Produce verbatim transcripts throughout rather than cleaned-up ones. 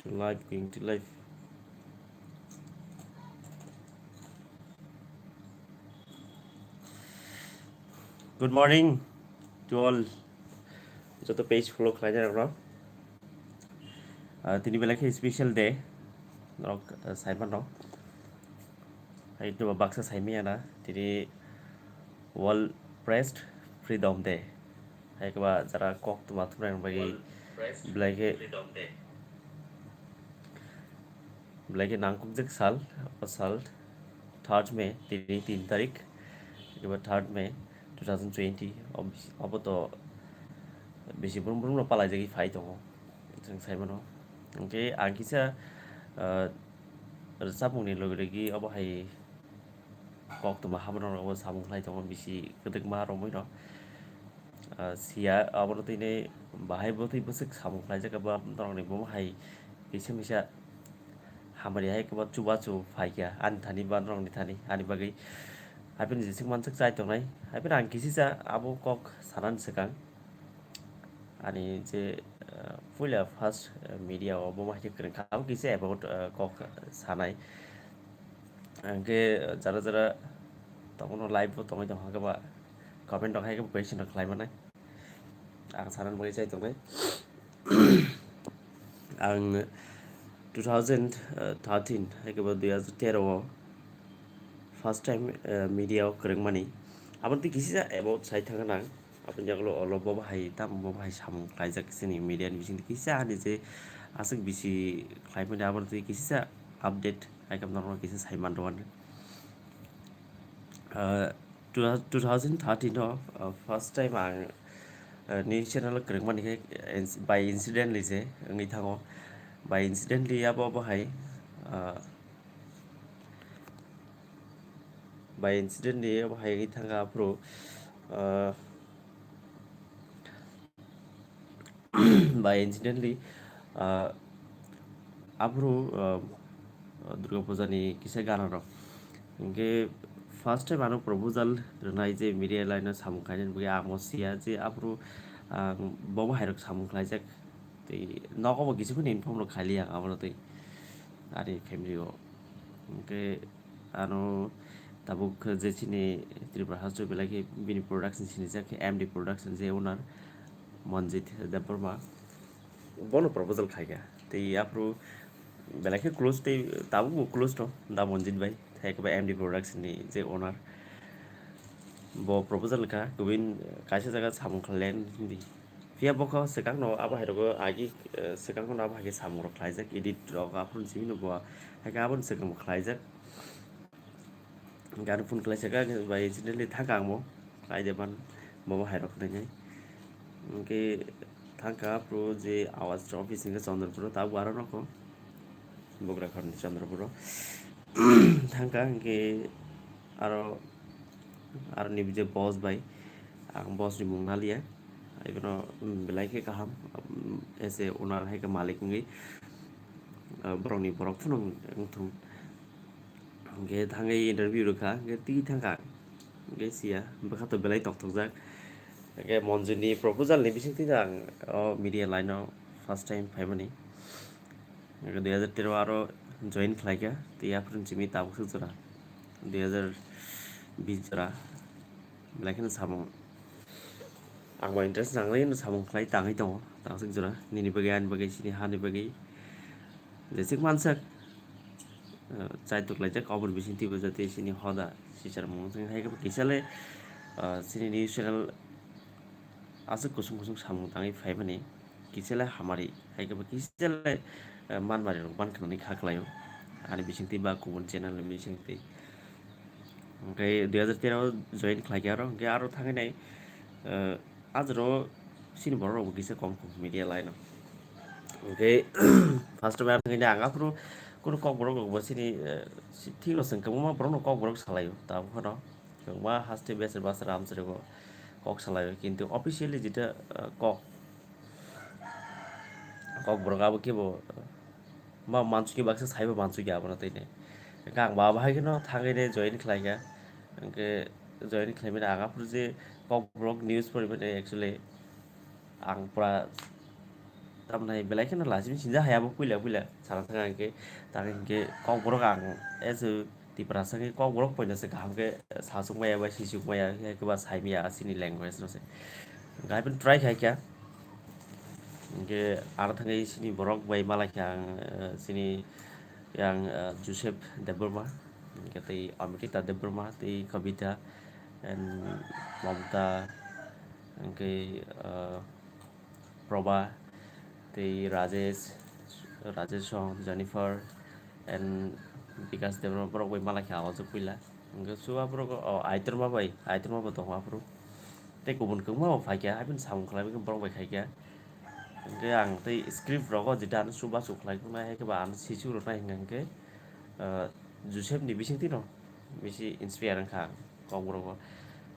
Live, going to live. Good morning to all. Joto page follow khlainai rok. Ah, tini belai khe special day. Norok, ah, saiman rok. Hai to baksa saimaya na. Tini World Press Freedom Day. Hai khe ba jara kok tuma thumnai bagwi belai khe, belai khe nangkukjak sal, o sal third May, tini tin tarik, hai khe ba third May two thousand twenty, ob-, obo to bisi brum brum no palaijagwi phai tongo, chwng sai mano. Hwnkhe ang kisa, ah, rwchapmungni logi logi obo hai koktwma haborok rokbo samung khlai tongo bisi kwdwkma romwi rok. Ah, siya abono tini bahai bwtwi bwswk samung khlaijak abo norokni bomo hai kisa misa hamari hai kwbang chubachu phaikha ani thani ba norokni thani ani bagwi. Haibini jeswk manswk chai tongnai, haibini ang kisisa abo kok sanani swkang ani je, ah, puila first, ah, media o bomo hai khe kwrwngkha abo kisa about, ah, kok sanai. Hwnkhe jara jara tongmano live bo tongwi tongkha khe ba comment rok hai khe question rok khlai manai. Ang sana bagwi chai tongnai. Ang two thousand thirteen hai khe ba dui hazar tero o first time, eh, media o kwrwngmani. Aboni twi kisa about sai thangna ang. Aboni yagulo olo bo bahai tamo bo bahai samung khlaijak chini media ni bisingtwi kisa ani je aswk bisi khlaimani aboni twi kisa update hai khe norokno kisa sai mandro ani. Ah, two thousand thirteen o, ah, first time ang, ah, news channel o kwrwngmani khe, eh, by incidentally se wngwi thango. By incidentally abo bahai, ah, by incidentally abo hai wngwi thangkha aphuru, ah, by incidentally, ah, aphuru, ah, Durga Puja ni kisa gana rok. Hwnkhe first time ano proposal rwnai je media line o samung khainani bagwi ang bo siya je aphuru, ah, bo bahai rok samung khlaijak. Tei nogo bo kisa phano inform rok khailiya ang abono tei ani family o. Hwnkhe ano tabuk je chini Tripura haste belai khe bini production sinijak khe M D Production je owner Monjit Debbarma bono proposal khaikha. Tei aphuru belai khe close tei tabuk bo close no da Monjit bai, hai khe ba M D Production ni je owner bo proposal kha kubui kaisa jaga samung khlailai di. Phiya bokho swkangno abo hai rogo agi, eh, swkangno abo hai khe samung rok khlaijak, edit rok aphuru simi no bo hai khe aboni swkang bo khlaijak. Gari phone khlai saka by incidentally thangka ang bo khlai de ban bo bo hai rok khnai nai. Hwnkhe thangka aphuru je Awas office hwnkhe Chandrapur o tabuk aro nokho Bograkhor ni Chandrapur o thangka hwnkhe aro aro ni je boss bai ang boss ni mung naliya. Ibono, mm, belai khe kaham, mm, as a owner hai khe malik wngwi, ah, borokni borok phano wng thung. Hwnkhe thangwi interview rwkha, hwnkhe twi thangkha. Hwnkhe siya, bwkha to belai tongthokjak. Hwnkhe Monjuni proposal ni bisingtwi ang o media line o first time phaimani. Dui hazar tero aro join khlaikha, tei aphuru simi tabuk swk jora dui hazar bis jora belai kheno samung. Ang bo interest nangnai hwnwi samung khlai tangwi tongo, tabuk swk jora nini bagwi, ani bagwi, chini hani bagwi. Jeswk mansak, eh, chaitok laijak, oboni bisingtwi bo jatwi chini hoda swchar mung wng thang hai khe bo kisa le, eh, chini news channel aswk kusung kusung samung tangwi phaimani. Kisa le hamari, hai khe bo kisa le, eh, manmari rok ban khwnani kha khlaio. Ani bisingtwi ba kubun channel ni bisingtwi. Hwnkhe dui hazar tero o join khlaikhe aro, hwnkhe aro thangwi nai, eh, ajaro chini borok rok bo kisa kom kom media line o. Hwnkhe first time ang thangwi nai ang aphuru kunu kokborok rok bo chini, eh, si-, thik rok chwng kwbangma borok no kokborok salaio tabuk phano. Kwbangma haste besar basar amchwrwi bo kok salaio, kintu officially jeta, eh, kok, kokborok abo kebo, eh, ma mansukya baksa saibo mansukya abono twi nai. Hwnkhe ang bo abo hai kheno thangwi nai join khlaikha. Hwnkhe join khlaimani ang aphuru je kokborok news porimani actually ang pura tamni belai kheno lachimwi sinja hai abo puila puila sana thang hwnkhe, tang hwnkhe kokborok ang as a Tiprasa khe kokborok poino se kaham khe sachuk maya bai sichuk maya khe ba saimaya chini language no se. Hwnkhe hai phano try khaikha. Hwnkhe aro thangwi chini borok bai malaikha ang, eh, chini yang, eh, Joseph Debbarma, hwnkhe tei Amrita Debbarma, tei Kavita, and Mamta, hwnkhe, eh, Proba, tei Rajesh, Rajesh song, Jennifer, and Bikash Debbarma borok bai malaikha o je puila. Hwnkhe su aphuru o Aitorma bai, Aitorma bo tongo aphuru. Tei kubun kwbangma bo phaikha, hai phano samung khlaiwi borok bai khaikha. Hwnkhe ang tei script rogo jeta ano chubachu khlai tongnai, hai khe ba ano sichu rwnai hwnkha hwnkhe, ah, Joseph ni bisingtwi no bisi inspire wngkha ang kokborok o.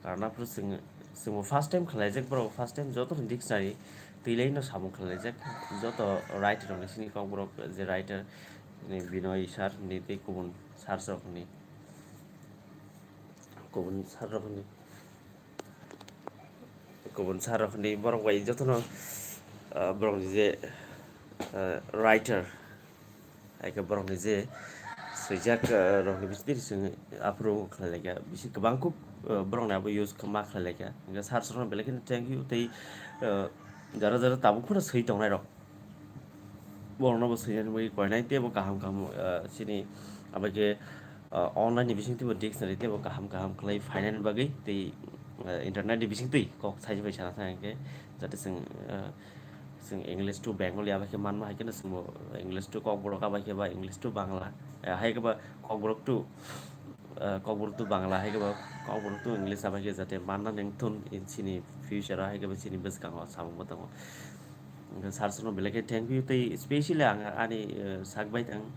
Karon aphuru chwng, chwngbo first time khlaijak borok, first time joto ni dictionary twilaino samung khlaijak, joto writer rokni sini kokborok je writer ni Binoy sir ni tei kubun sir rokni, kubun sir rokni. Kubun sir rok hinwi borok bai jotono, ah, borokni je, ah, writer, hai khe borokni je swijak, ah, rokni bisingtwi chwng aphuru khlai laikha, bisi kwbang kuk, ah, borokni abo use ma khlai laikha. Hwnkhe sir rokno belai kheno thank you tei, ah, jara jara tabuk phano swi tongnai rok. Borokno bo swinani bagwi koinai teibo kaham kaham, ah, chini abo khe, ah, online ni bisingtwibo dictionary teibo kaham kaham khlai phainani bagwi tei, ah, internet ni bisingtwi kok saijagwi sana thang khe jate chwng, ah, chwng English to Bengali abo khe manma hai kheno chwngbo English to Kokborok abo khe ba English to Bangla, ah, hai khe ba Kokborok to, ah, Kokborok to Bangla hai khe ba Kokborok to English abo khe jate manna nang thun in chini future o hai khe ba chini bwskango samung bo tongo. Hwnkhe sir rokno belai khe thank you tei specially ang ani, eh, sak bai ang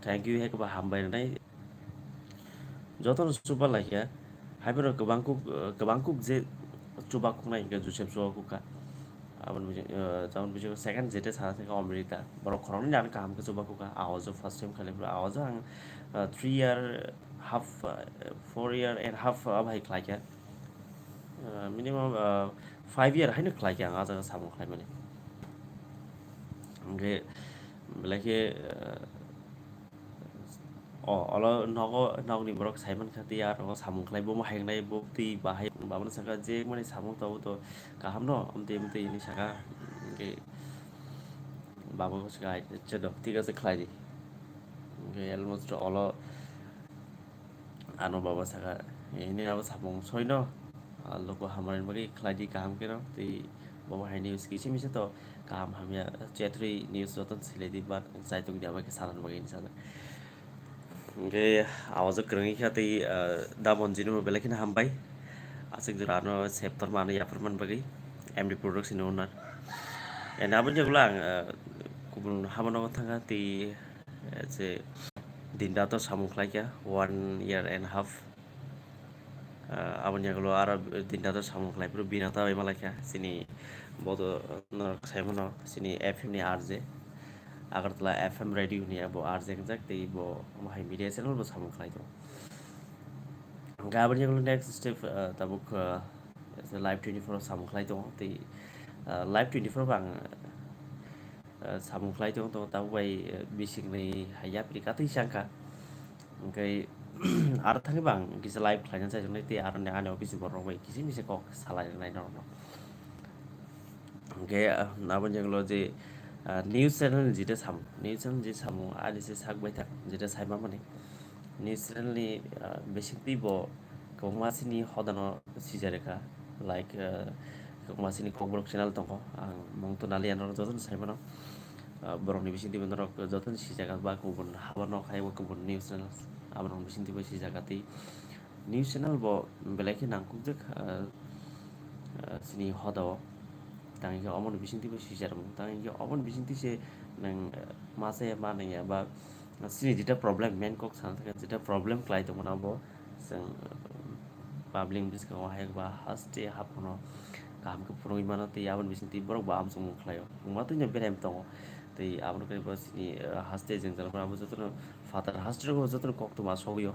thank you hai khe ba hambai rwnai. Jotono chuba laikha, hai phano kwbang kuk, eh, kwbang kuk je chuba kuknai hwnkhe Joseph chuba kukha. Aboni bising, eh, aboni bisingo second jete sana thangkha Amrita. Borok khoroknwi ani kaham khe chuba kukha. Awajo first time khailai phuru awajo ang, eh, three year half, eh, four year and half abo hai khlaikha. Ah, minimum, ah, five year haino khlai khe ang ah jaga samung khlaimani. Hwnkhe belai khe, ah, o, olo nogo, nogni borok saimankha tei aro samung khlai, bomo hainai, bo twi bahai, babano sakha je mani samung tongo to kaham no, amtwi amtwi hinwi sakha. Hwnkhe baba sakha, "Ai, chwdok, thik ache, khlai di." Hwnkhe almost olo Ano baba saka, "Ini abo samung soino, ah, loko hamari bagwi khlai di kaham khe no, tei bo hai news kisa misa to kaham hamya chetri news joto silai di, but chaitok di abo khe sana bagwi," hinwi sajak. Hwnkhe awajo kwrwngwi kha tei, ah, da Monjino belai kheno hambai. Aswk jora ano save torma ano yapharmani bagwi M D Production ni owner. And aboni ulo ang, ah, kubun habano thangkha tei, eh, je Dindato samung khlaikha one year and half. Ah, aboni ulo aro Dindato samung khlai phuru Binata bai malaikha chini bodo norok saimano chini F M ni R J, Agartala F M radio ni abo R J wngjak tei bo omo hai media channel bo samung khlai tongo. Hwnkhe aboni ulo next step, ah, tabuk, ah, live twenty-four o samung khlai tongo tei, ah, live twenty-four bo ang, ah, samung khlai tongo, tongo, tabuk bai, eh, bisingni hai yapri katwi sangkha. Hwnkhe aro thangwi bo ang kisa live khlaina chaijaknai tei aroni ani office borok bai kisa misa kok salai rwnai norokno. Hwnkhe, ah, aboni ulo je, ah, news channel ni jeta samung, news channel je samung ani se sak bai thak jeta sai mamani. News channel ni, ah, bisingtwi bo kwbangma chini hodano sijarwkha, like, ah, kwbangma chini Kokborok channel tongo, ang mung to naliya norok jotono sai mano. Ah, borokni bisingtwi bo norok jotono sijaga ba kubun haba nok hai bo kubun news channel, aborokni bisingtwi bo sijaga tei news channel bo belai khe nangkukjak, ah, ah, chini hodao. Tang hwnkhe oboni bisingtwi bo sijarwkmung, tang hwnkhe oboni bisingtwi se nwng, ah, ma chaya ma nangya ba chini jeta problem, main kok sana thangkha jeta problem khlai tongmani abo chwng, ah, public bwskango hai ba haste haphano kaham khe phunugwi mano tei aboni bisingtwi borok bo amchukmung khlaio. Wngma twino berem tongo tei abono khe bo chini, ah, haste jwngjal abo jotono phatar haste rok jotono koktwma sogwio.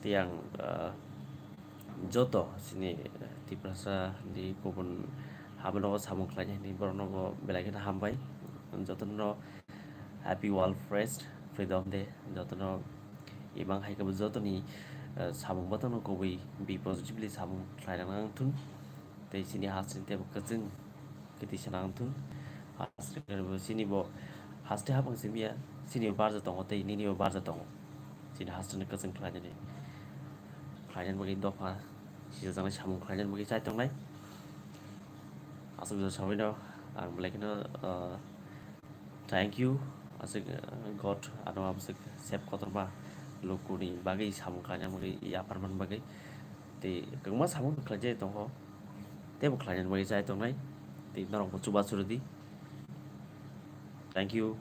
Tei ang, ah, joto chini Tiprasa ni kubun Abono samung khlainai hwnwi borokno bo belai kheno hambai. Jotono happy World Press Freedom Day. Jotono imang hai khe bo jotoni, eh, samung bothangno kubui be positively samung khlaina nang thun. Tei chini hasteni teibo kwchwng khe tisa nang thun. Haste khe bo chini bo haste hapang simi ya, chini bo barja tongo tei nini bo barja tongo. Chini hasteni kwchwng khlainani, khlainani bagwi dopha sijajaknai samung khlainani bagwi chai tongnai. Aswk jora sabaino ang belai kheno, uh, thank you. Aswk, uh, God ano amswk sep kotorma lukuni bagwi samung khlainani bagwi yapharmani bagwi. Tei kwbangma samung khlaijai tongo. Teibo khlainani bagwi chai tongnai. Tei norokbo chubachu rwdi. Thank you.